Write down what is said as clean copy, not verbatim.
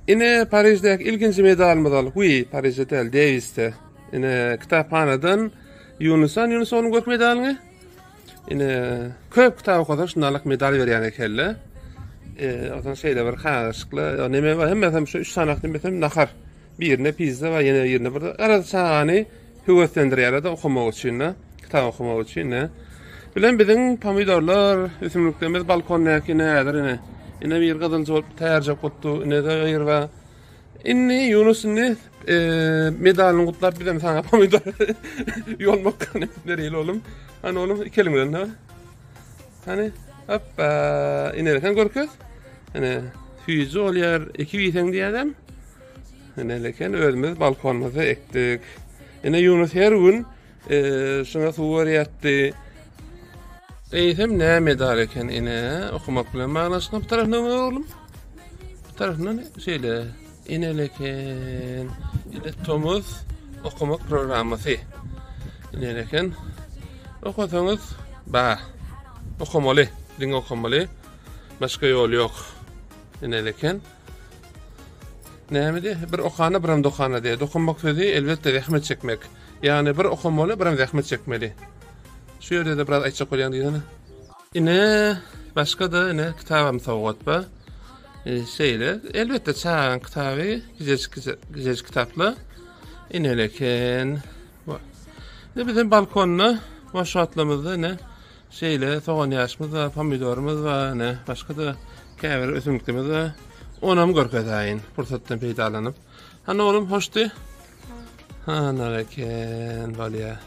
Ine Pariždäki ilkinji medalymyzy aldyk. Wiý, Parižde däl, Dewisde. Ine kitaphanadan Ýunusan, Ýunus oglum görk medalyňy. Ine köp kitap okasaň şundalyk medal berýän ekenler. E, onsoň şeýle bir kagyzjykly, neme bar, hemmesem şu üç sany nemesem nahar. Birine pizza bar, ýene birine bir garaz çagany höweslendirýärler-de okamak üçin-de, kitap okamak üçin-de. Bilen biziň pomidorlar, ösümliklerimiz balkondaky ine häzir ine. Ine bir gyzylja bolup täjek bolupdy, ine-de bir bar. Indi Ýunus indi e, medalyny gutlap bizem saňa pomidor ýolmak bereli oglum. Hany oglum, iki eliň bilen ha. Hany, hoppa, ine sen görkez. Ine, süýji bolýar, ekip iýseň diýýärem. Ine leken özümiz balkonymyzda ekdik. Ine Ýunus her gün e, şuňa suw berýärdi. Eýsem näme medal eken ine okamak bilen baglanyşykly bu tarapyndan oglum. Bu tarapyndan şeýle ine leken ine tomus okamak programmasy. Ine leken okasaňyz ba okamaly diňe okamaly başga ýol ýok. Ine leken Näme diýýär? Bir okana, birem dokana diýýär. Dokanmak sözi elbetde zähmet çekmek. Ýagny bir okamaly, birem zähmet çekmeli. Şu ýerde-de biraz aýtjak bolýan diýsene. Ine, başga-da ine kitabam sowgat bar. E, şeýle, elbetde çagaň kitaby, gijejik gijejik kitaplar. Ineleken. Ine bizim balkonda boş wagtlarymyzda ine Şeýle sogan ýaşymyz bar, pomidorymyz bar, ine başga-da käbir ösümliklerimiz bar. Onam görkezäýin pursatdan peýdalanyp. Hany oglum, hoşdy? Ha, nareken bolýar.